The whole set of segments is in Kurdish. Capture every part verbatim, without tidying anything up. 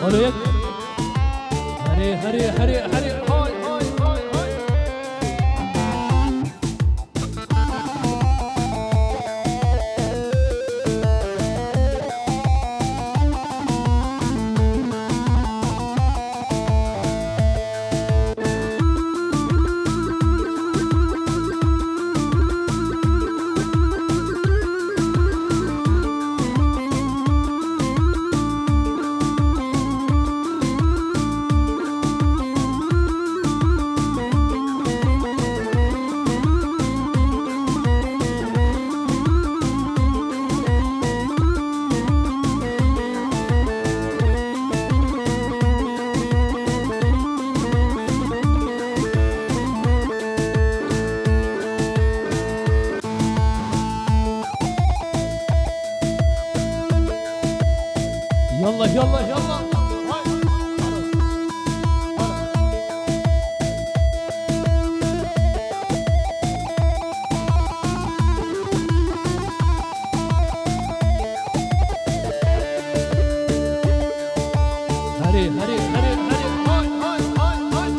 Alo yek. Herê, herê, herê, herê. Hay, hay, hay, hay. Yallah, yallah, yallah. Herê, herê, herê, herê. Hay, hay, hay, hay.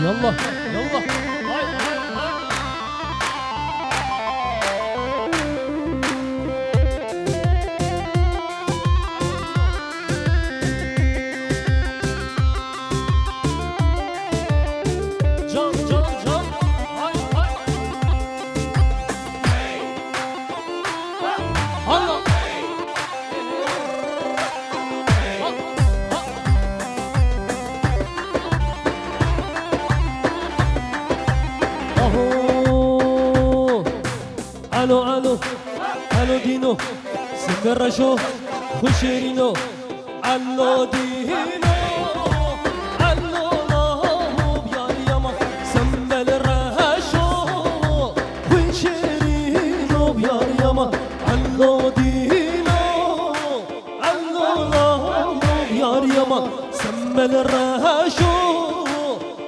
Yallah, yallah. Hay, hay, hay. Can, can, can. Hay, hay. Hala. Aho. Alo, alo, alo Dîno, simbê reşo, xwe şêrîno. Alo Dîno, alo laho biyariya me, simbêl reşo, xwe şêrîno biyariya me. Alo Dîno, alo laho biyariya me, simbêl reşo,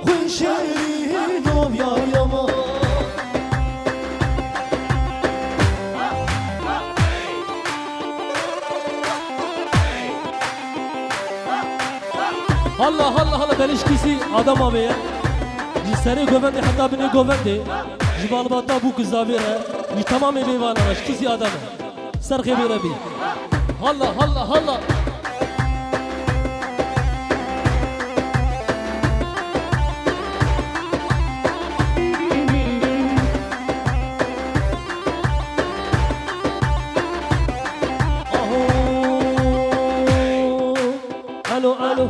xwe şêrîno biyariya me. Halla, halla, halla, belê ji kîsî adama vê ye. Ji serê govendê heta binê govendê. Ji malbata bû ku zavêr e. Ji temamê vê vana re, ji kîsî adame. Ser xêbê re bî. Halla, halla, halla. Aho. Alo, alo,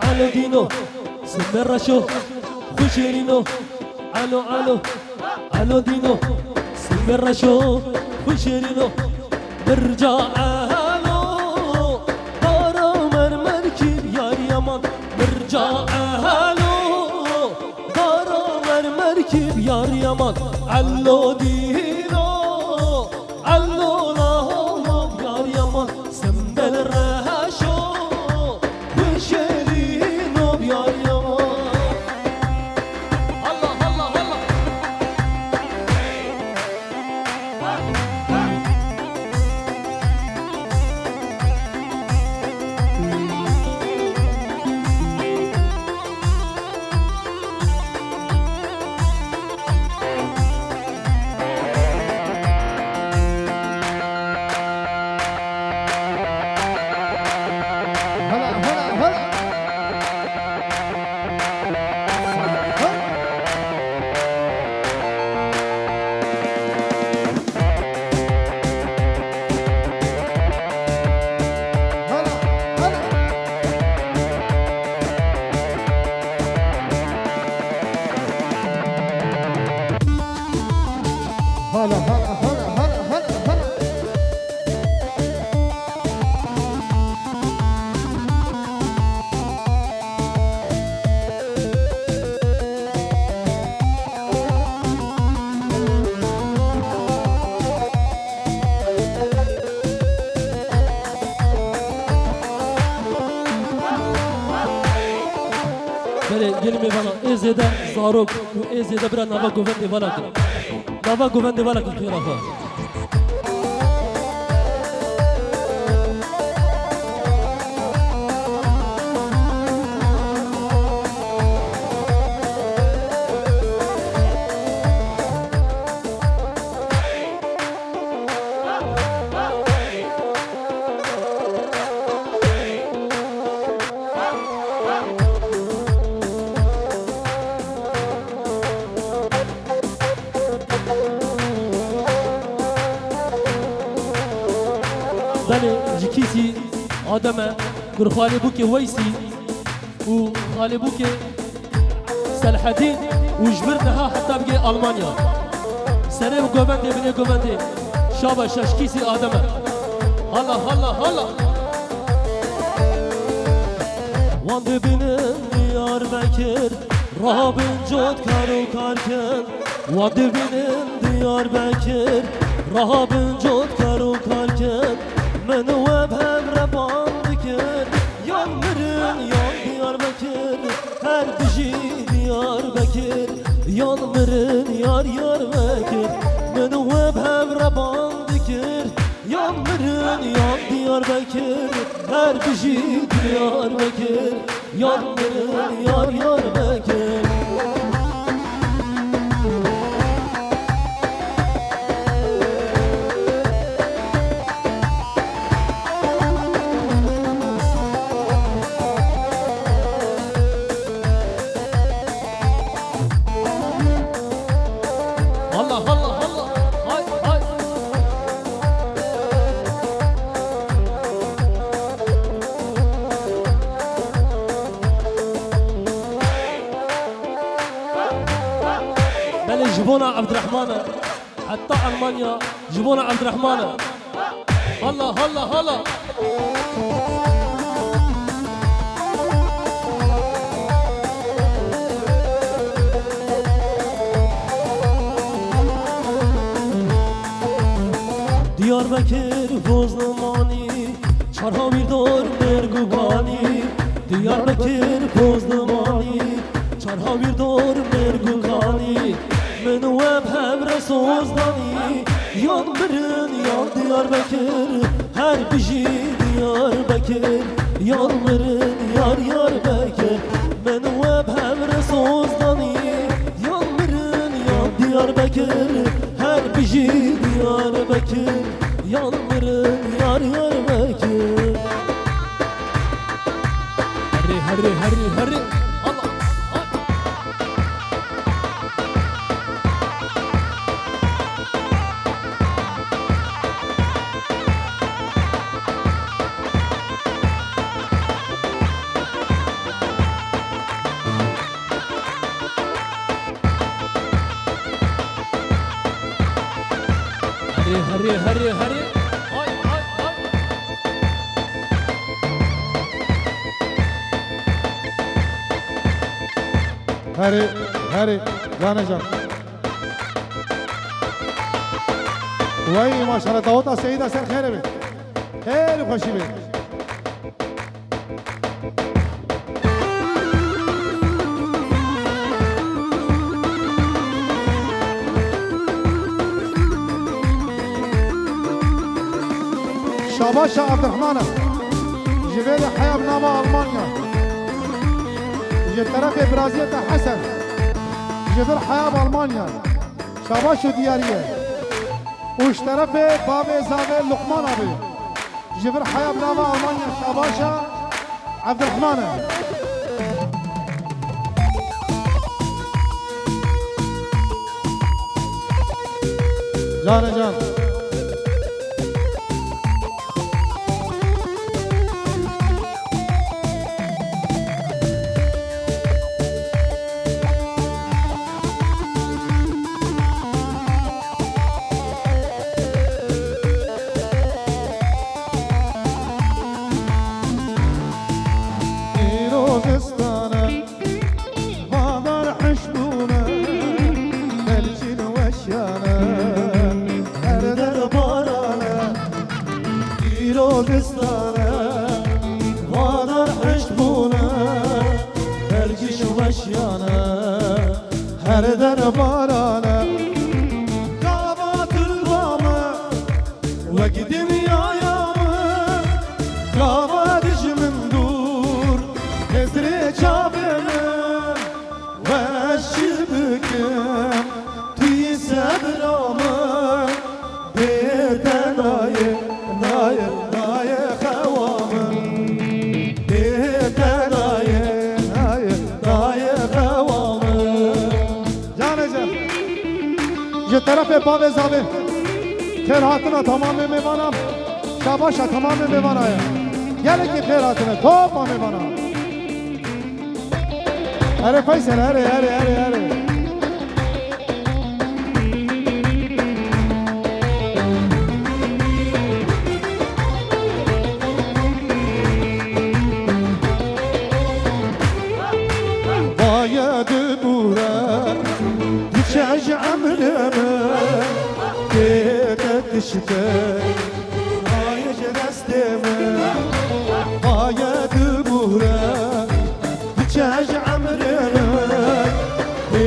alo Dîno, simbê reşo, xwe şêrîno. Alo, alo, alo Dîno, simbê reşo, xwe şêrîno. Mirca elo, dara mermerkî biyariya me. Mirca elo, dara mermerkî biyariya me. Elo Dîno, elo laho biyariya me. Simbêl reşo, xwe şêrîno biyariya me. Halla, halla, halla. Belê, gelê me vana, ê zêde zarok û ê zêde bira nava govendê vala ke. Nava govendê vala ke xêra xwe. Belê, ji Kîsî Adem e, kur Xalê Bûkê Weysî û Xalê Bûkê Selhedîn û ji vir niha heta bigê Almanya. Serê û govendê, binê govendê. Şaba şaşkîsî Adem e. Hala, hala, hala. Wan dibînin Diyarbekir, rabin cot kar û kar kin. Wan dibînin Diyarbekir, rabin cot kar û kar kin. Min we bi hev re bang dikir, yan mirin yan Diyarbekir. Her bijî Diyarbekir, yan mirin yar yar Bekir. Min we bi hev re bang dikir, yan mirin yan Diyarbekir. Her bijî Diyarbekir, yan mirin yar yar Bekir. Allah, Allah, Allah. Hay, hay. Belê ji bona Evdirehman e. Heta Almanya ji bona Evdirehman e. Hala, hala, hala. Diyarbekir, Bozlimanî, Çarhawîrdor, Mêrg û Kanî. Diyarbekir, Bozlimanî, Çarhawîrdor, Mêrg û Kanî, min we bi hev re soz danî. Yan mirin yan Diyarbekir, her bijî Diyarbekir. Yan mirin yar yar Bekir, min we bi hev re soz danî. Yan mirin yan Diyarbekir, her bijî Diyarbekir. Yan mirin yar yar Bekir. Herê, herê, herê, herê. Allah, Allah. Herê, herê, herê, herê. Ay, ay, ay. Herê, herê, Canecan. Wey maşallah, Dawuta Seyîda ser xêre be. Xêr û xweşî be. Şabaşa Abdurrahman e. Ji vê de heya bi nava Almanya. Ji terefê biraziyê te Hesen. Ji vir heya bi Almanya. Şabaş û diyarî ye. Û ji terefê bavê zavê Luqman abi. Ji vir heya bi nava Almanya şabaşa Evdirehman e. Canê can. Her der barane, gava turba min, wek dinyaya min, gava dijmin dûr, hezrê çavê min, weş çi bikim, tu yî sebra min. Bê te nayê, nayê, nayê xewa min. Bê te nayê, nayê, nayê xewa min. Canê can. Ji terefê bavê zavê. Xêr hatina tamamê mêvanan. Şabaşa tamamê mêvana ye. Gelekî xêr hatine. Topa mêvana. Erê Feysel, erê, erê, erê, erê. Vaye dibûre, diçe ji emrê min, tê te tiştek, vaye ji destê min, vaye dibûre. Diçe ji emrê min, bê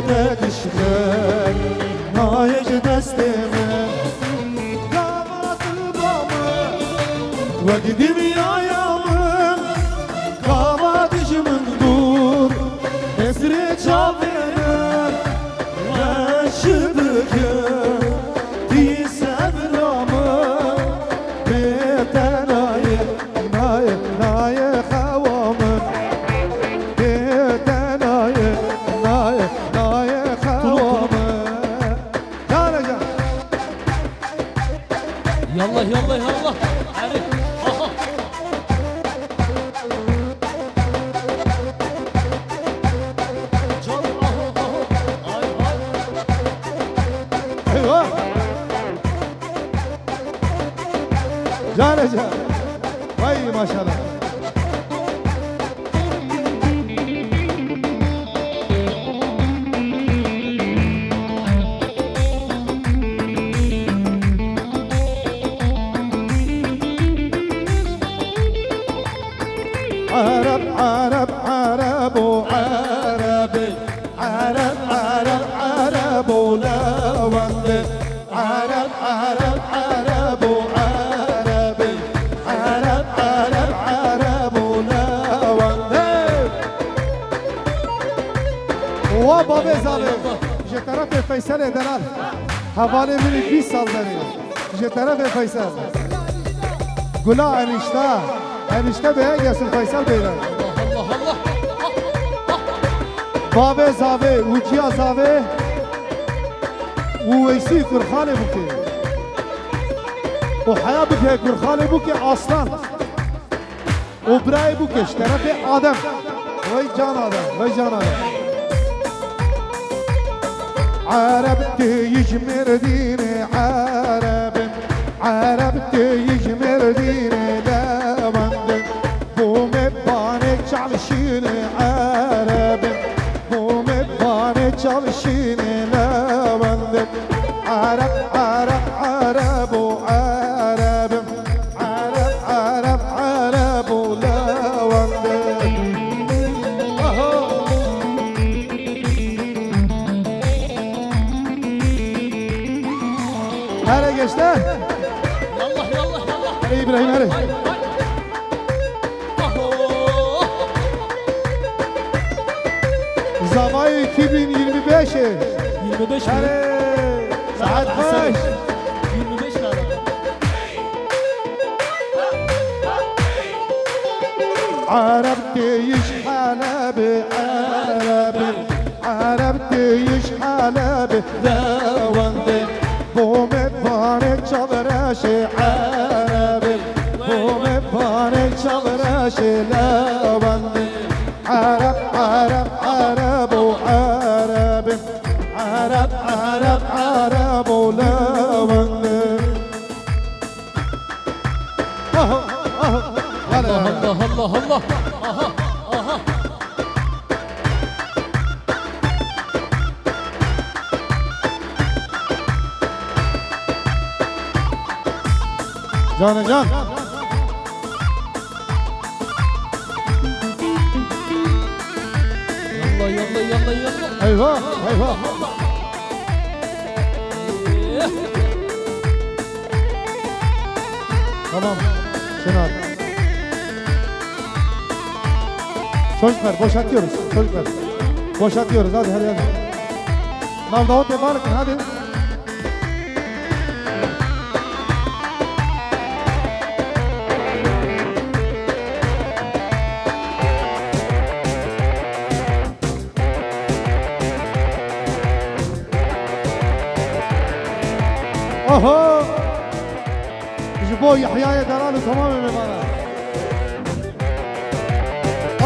te tiştek nayê ji destê min. Gava tu ba min, wek dinyaya min, gava dijmin dûr, hesrê çavê min, weş bikim, tî sebra min, bê te nayê. Nayê, nayê xewa min. Bê te nayê, nayê, nayê xewa min. Can e can. Yallah, yallah, yallah. Erê. Aha. Can, aho, aho. Ay, ay. Eyvah. Can e can. Vay maşallah. Ereb, Ereb, Ereb û Ereb in. Ereb, Ereb, Ereb û Lewend in. Ereb, Ereb, Ereb û Ereb in. Ereb, Ereb, Ereb û Lewend in. Wa bavê zavê. Ji terefê Feyselê Delal. Hevalê min î bîst sal derê. Ji terefê Feysel. Gula enişte. Enişte bê gelsin Feysel beyler. Bavê zavê, Uciya zavê. Û Weysî Kurxanê Bûkê. Û Heya Bûkê, Kurxanê Bûkê Aslan. Û birayê Bûkê ji terefê Adem. Vay can Adem, vay can Adem. Ereb tê ji Mêrdînê Ereb in. Ereb tê ji Mêrdînê Lewend in. Bo me banê çalşînê Ereb in. Bo me banê çalşînê Lewend in. Ereb, Ereb, Ereb û Ereb in. Ereb, Ereb, Ereb û Lewend in. Aha. Here gençler. Yallah, yallah, yallah. Here İbrahim, here. Hay, hay. Aho. Zavayê iki bin yirmi beş e. Yirmi beş mi? Here. Saat kaç? Yirmi beş lira. Ereb tê ji Helebê, Ereb in. Ereb tê ji Helebê, Lewend in. Bo me banê çalreşê Ereb in. Bo me banê çalreşê Lewend in. Ereb, Ereb, Ereb û Ereb in. Ereb, Ereb, Ereb û Lewend in. Aha, aha. Hele, Allah, hele. Allah, Allah, Allah. Aha, aha. Canê can. Yallah, yallah, yallah, yallah. Eyvah, eyvah. Tamam. Çınar. Çocuklar, boşaltıyoruz. Çocuklar. Boşaltıyoruz. Hadi, hadi, hadi. Navdavut emanet, hadi. Oho! Ji bo Yehyayê delal û temamê mêvanan.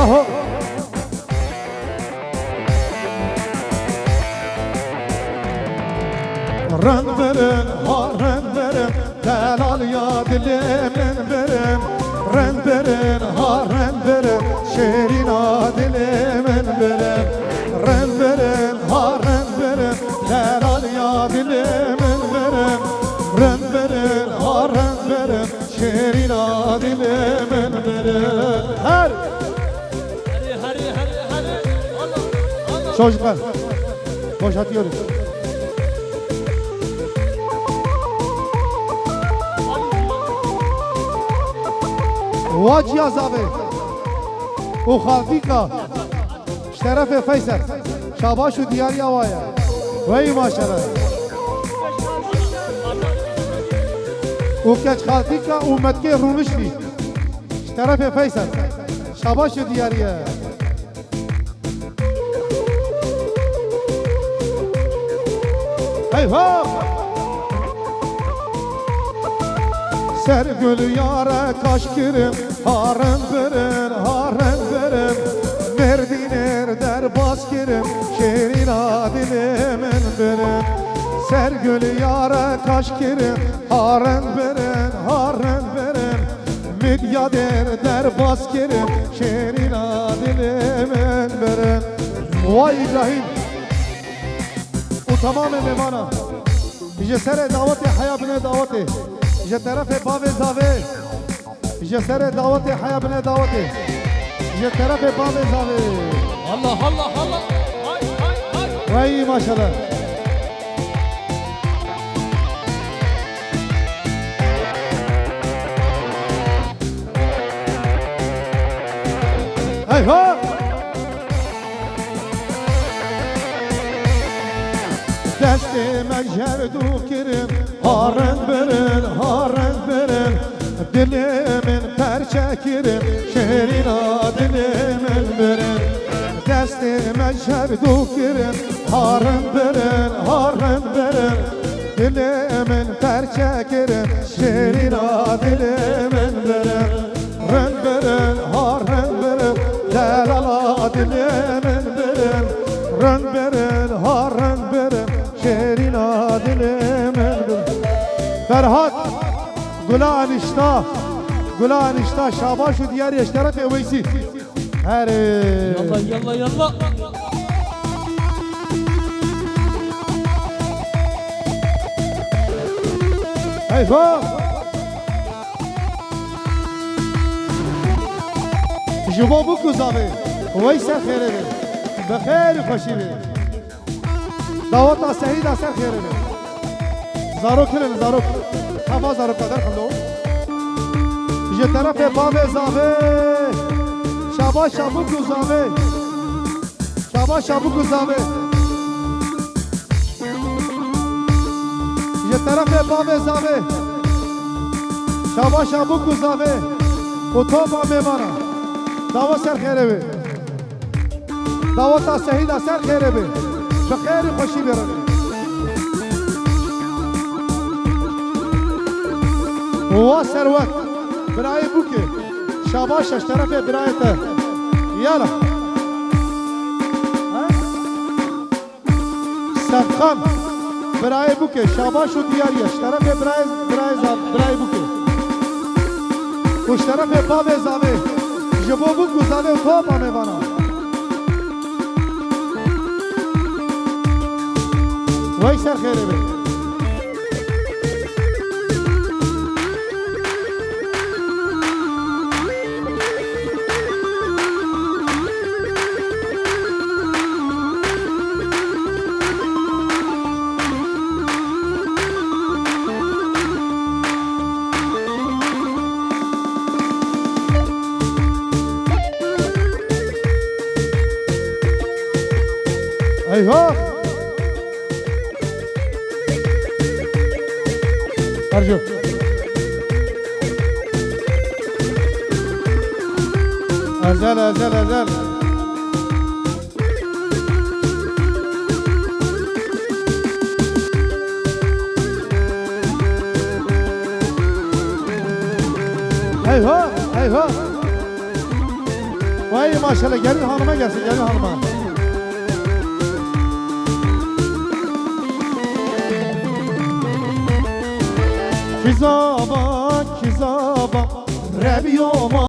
Oho! Rind birin, ha rind birin, delal ya dilê min birin. Rind birin, ha rind birin, şêrîna dilê min birin. Rind birin, ha rind birin, delal ya dilê min birin. Rind birin, ha rind birin, şêrîna dilê min birin. Her Çocuklar, boşaltıyoruz. Vaciya Zavê û Xaltîka ji terefê Feysel. Şabaş û diyariya wa ye. Wey maşallah. Û Keç Xaltîka û Metkê Rûniştî. Ji terefê Feysel. Şabaş û diyariye. Hey ho! Ser gul yare kaş kirim, ha rind birin, ha rind birin. Mêrdînêr derbas kirim, şêrîna dilê min birin. Ser gul yare kaş kirim, ha rind birin, ha rind birin. Midyadêr derbas kirin, şêrîna dilê min birin. Way Îbrahîm û temamê mêvana. Ji serê dawetê heya binê dawetê. Ji terefê bavê zavê. Ji serê dawetê heya binê dawetê. Ji terefê bavê zavê. Allah, Allah, Allah. Ay, ay, ay. Way maşallah. Hey ho! Destê me ji hevdû kirin, ha rind birin, ha rind birin. Dilê min perçe kirin, şêrîna dilê min birin. Destê me ji hevdû kirin, ha rind birin, ha rind birin. Dilê min perçe kirin, şêrîna dilê min birin. Rind birin, ha rind birin, delala dilê min birin. Rind birin, ha rind birin, şêrîna dilê min birin. Ferhat, gula enişta, gula enişta, şabaş û diyariye ji terefê Weysî. Herê. Yalla, yalla, yalla. Hey ho! Ji bo bûk û zavê, wey ser xêrê be. Bi xêr û xweşî be. Daweta Sehîda ser xêrê be. Zarok kirin, zarok. Heva zaroka derxilo. Ji terefê bavê zavê. Şabaş şabûk û zavê. Şabaş şabûk û zavê. Ji terefê bavê zavê. Şabaş şabûk û zavê. Û topa mêvana. Dawa ser xêrê be. Daweta Sehîda ser xêrê be. Bi xêr û xweşî bêrin. Wa serwet. Birayê bûkê. Şabaş e, ji terefê birayê te. Yala. Ha? Serkan. Birayê bûkê. Şabaş û diyariye. Ji terefê birayê, birayê zav-, birayê bûkê. Û ji terefê bavê zavê. Ji bo bûk û zavê û topa mêvana. Wey ser xêrê be. Yok. Ercü. Ezel, ezel, ezel. Eyvah, eyvah. Vay maşallah, gelin hanıma gelsin, gelin hanıma. Kizaba, kizaba, Rebiyoma